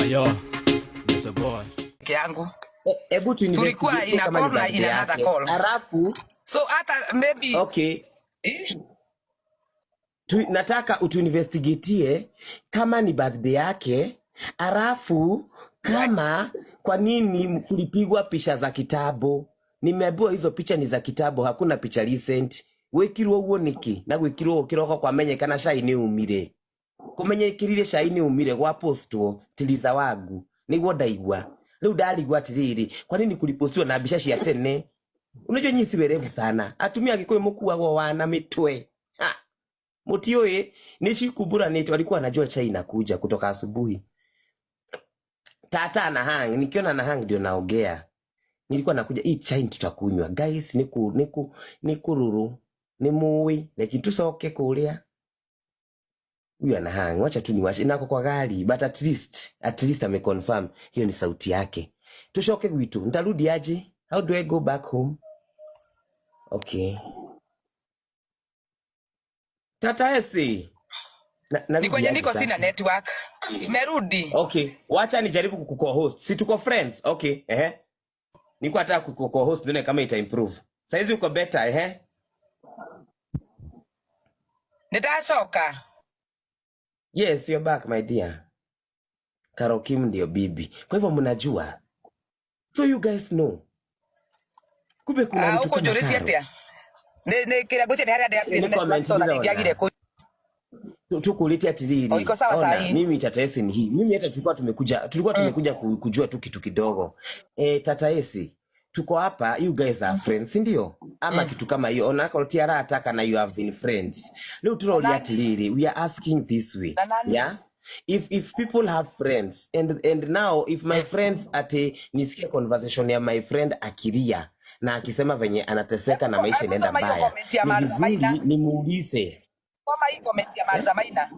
Yo, it's a boy. Yangu. Hebu tu Tulikuwa investigate in a kama ni call na in birthday another yake. call. Alafu So hata maybe okay, eh? Nataka utuinvestigatie kama ni birthday yake, alafu kama kwa nini kulipigwa picha za kitambo. Nimeambiwa hizo picha ni za kitambo, hakuna picha recent. Gwikirwo uguo niki na gwikirwo kiroko kwamenyekana cai ni umire kumenyekirire cai ni umire gwa postwo tiliza wangu niguo ndaigua riu ndarigwa atiriri, kwa nini kulipostiwa na mbica cia tene? Unajua nyinyi si werevu sana, atumia Gikuyu mukuagwo wana mitwe. Ha, mutiui ni cikumburanite, walikuwa wanajua chai inakuja kutoka asubuhi. Tata na hang, nikiona na hang ndio naongea. Nilikuwa nakuja hii chai tutakunywa guys, niku niku nikururu ni mui lakini tucoke kuria huyu ana hang, wacha tu niwache nako kwa gari, but at least ameconfirm hiyo ni sauti yake. Tucoke gwitu, nitarudi aje? How do I go back home? Okay, Tata Esi, Ni narudi kwenye aje niko sina sasa? Network. Imerudi. Okay, wacha nijaribu kukuco-host. Si tuko friends? Okay, ehe. Niko nataka kukuco-host nione kama ita improve. Saizi uko better, ehe? Nitacoka. Yes, you're back, my dear. Karokim ndio bibi. Kwa hivyo mnajua. So you guys know. Kumbe kuna Ah, mtu uko kama njũrĩtie Karo. atĩa? Nĩ kĩrĩa ngwĩciria nĩ harĩa Ni ndĩratirĩ comment network tondũ ndĩrona. ndingĩagire kũ Tukulete O atiriri. iko sawa saa Ona, hii. Mimi Tata Esi ni hii. Mimi hata tulikuwa tumekuja kujua tu kitu kidogo. Eh, Tata Esi, tuko hapa, you guys are friends, si ndio? Ama kitu kama hiyo. Ona ti arata kana you have been friends. Leo Na turoria nani? atiriri, we are asking this way. Na nani? Yeah? If people have friends and now if my friends ati nisikie conversation ya my friend akilia na akisema venye anateseka na maisha Hebu inaenda soma hiyo mbaya, comment ya ni Martha vizuri Maina. nimuulize. Soma hii comment ya Eh? Martha Maina.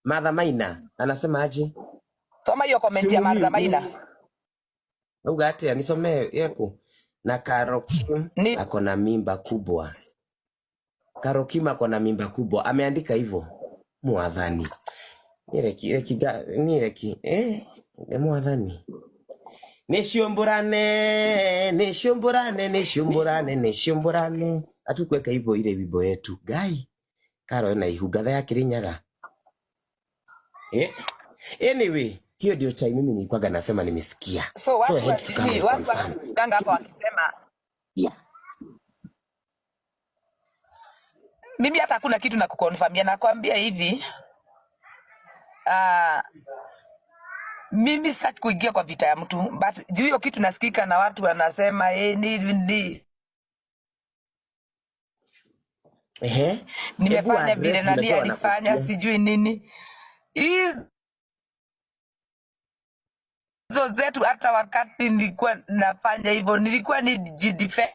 Martha Maina anasema aje? Soma hiyo comment ya Martha Maina. Auga atia? Nisomee yeku na Karokim Ni ako na mimba kubwa. Karokim ako na mimba kubwa, ameandika hivyo. Mwathani nireki reki nireki mwathani niciumburane niciumburane niciumburane niciumburane atukuweka hivyo ile wimbo yetu gai Karo na ihu ngatha ya Kirinyaga. Anyway, hiyo ndio chai mimi nilikuwaga nasema nimesikia, So so watu I had to come nini and watu confirm. Wanakutanga hapa wakisema mimi hata hakuna kitu na kuconfirmia, nakwambia hivi, mimi sitaki kuingia kwa vita ya mtu, but juu hiyo kitu nasikika na watu wanasema ni Ehe, hebu nimefanya vile address, nani unajua alifanya wanakusikia. Sijui nini hizo zetu. Hata wakati nilikuwa nafanya hivyo nilikuwa nijidefend.